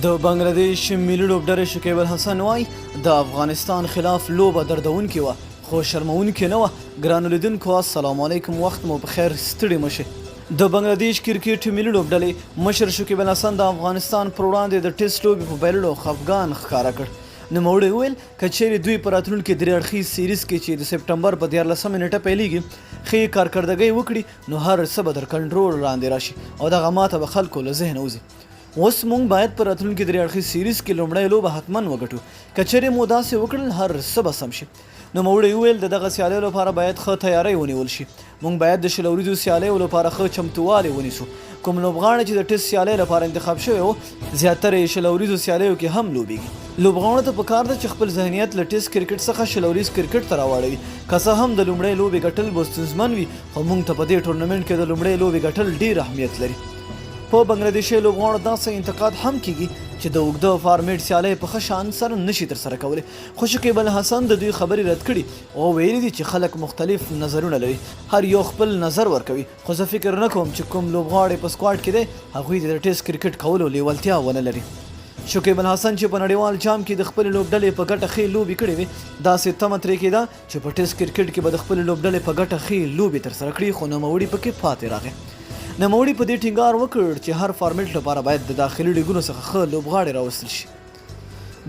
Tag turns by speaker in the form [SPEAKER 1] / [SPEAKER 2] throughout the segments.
[SPEAKER 1] د بنګلادیش ملي لوبډلې شکیب الحسن وايي، د افغانستان خلاف لوبه دردونکې وه، خو شرموونکې نه وه. ګرانو لیدونکو السلام علیکم، وخت مو په خیر، ستړي مه شئ. د بنګلادیش کرکټ ملي لوبډلې مشر شکیب الحسن د افغانستان پر وړاندې د ټیسټ لوبې په بایللو خفګان ښکاره کړ. نوموړي وویل، که چېرې دوی په راتلونکي درې اړخیز سیریز کې چې د سپټمبر په دیارلسمې نېټه پیلېږي، ښې کارکردګۍ وکړي، نو هر څه به تر کنټرول لاندې راشي او دغه ماته به خلکو له ذهنه وځي. اوس موږ باید په راتلونکي درې اړخیز سیریز کې لومړۍ لوبه حتما وګټو، که چېرې مو داسې وکړل هر څه به سم شي. نوموړي وویل، د دغه سیالیو لپاره باید ښه تیاری ونیول شي. موږ باید د 20 اوریزو سیالیو لپاره ښه چمتووالی ونیسو. کوم لوبغاړی چې د ټیسټ سیالۍ لپاره انتخاب شوی و، زیاتره یې 20 اوریزو سیالیو کې هم لوبیږي. لوبغاړو ته پکار ده چې خپل ذهنیت له ټیسټ کرکټ څخه 20 اوریز کرکټ ته راواړوي. که څه هم د لومړۍ لوبې ګټل به ستونزمن وي، خو موږ ته په دې ټورنمنټ کې د لومړۍ لوبې ګټل ډېر اهمیت لري. په بنګلادیشي لوبغاړو داسې انتقاد هم کیږي چې د اوږده فارمیټ سیالۍ په ښه شان سره نشي ترسره کولی، خو شکیب الحسن د دوی خبرې رد کړي او ویلي دي چې خلک مختلف نظرونه لري، هر یو خپل نظر ورکوي، خو زه فکر نه کوم چې کوم لوبغاړی په سکواډ کې دی هغوی دې د ټیسټ کرکټ کولو لیوالتیا ونه لري. شکیب الحسن چې په نړیوال جام کې د خپلې لوبډلې په ګټه ښې لوبې کړې وې، داسې تمه ترې کېده چې په ټیسټ کرکټ کې به د خپلې لوبډلې په ګټه ښې لوبې ترسره کړي، خو نوموړي پکې پاتې راغی. نوموړي په دې ټینګار وکړ چې هر فارمیټ لپاره باید د داخلي لیګونو څخه ښه لوبغاړي راوستل شي.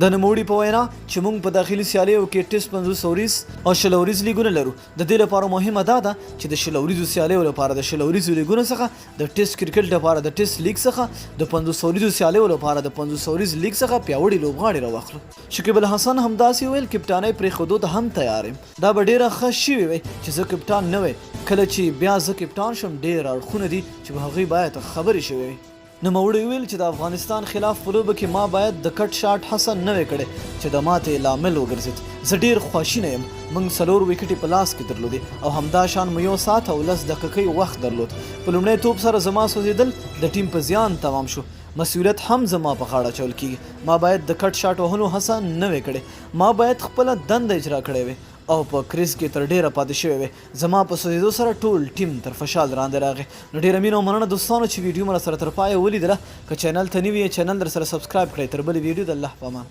[SPEAKER 1] د نوموړي په وینا چې موږ په داخلي سیالیو کې ټیسټ، 50 اوریز او 20 اوریز لیګونه لرو. د دې لپاره مهمه دا ده چې د 20 اوریزو سیالیو لپاره د 20 اوریزو لیګونو څخه، د ټیسټ کرکټ لپاره د ټیسټ لیګ څخه، د 50 اوریزو سیالیو لپاره د 50 اوریز لیګ څخه پیاوړي لوبغاړي راواخلو. شکیب الحسن همداسې وویل، کپټانۍ پرېښودو ته هم تیار یم. دا به ډېره ښه شوې وی چې زه کپټان نه وی. کله چې بیا زه کپټان شوم، ډېر اړخونه دي چې په هغوی باید خبرې شوې وی. نوموړي وویل چې د افغانستان خلاف په لوبه کې ما باید د کټ شاټ هڅه نه وی کړې چې د ماتې لامل وګرځېد. زه ډېر خواشینی یم. موږ څلور ویکټې په لاس کې درلودې او همدا شان مو یو ساعت او لس دقیقې وخت درلود. په لومړی توپ سره زما سوځېدل د ټیم په زیان تمام شو. مسوولیت هم زما په غاړه اچول کېږي. ما باید د کټ شاټ وهلو هڅه نه وی کړې. ما باید خپله دنده اجرا کړې وی او په کریز کې تر ډېره پاتې شوی وی. زما په سوځېدو سره ټول ټیم تر فشال راندې راغی. نو ډېره مینه او مننه دوستانو چې ویډیو مو راسره تر پایه ولیدله. که چینل ته نوي یې چینل درسره سبسکرایب کړئ. تر بلې ویډیو د الله په امان.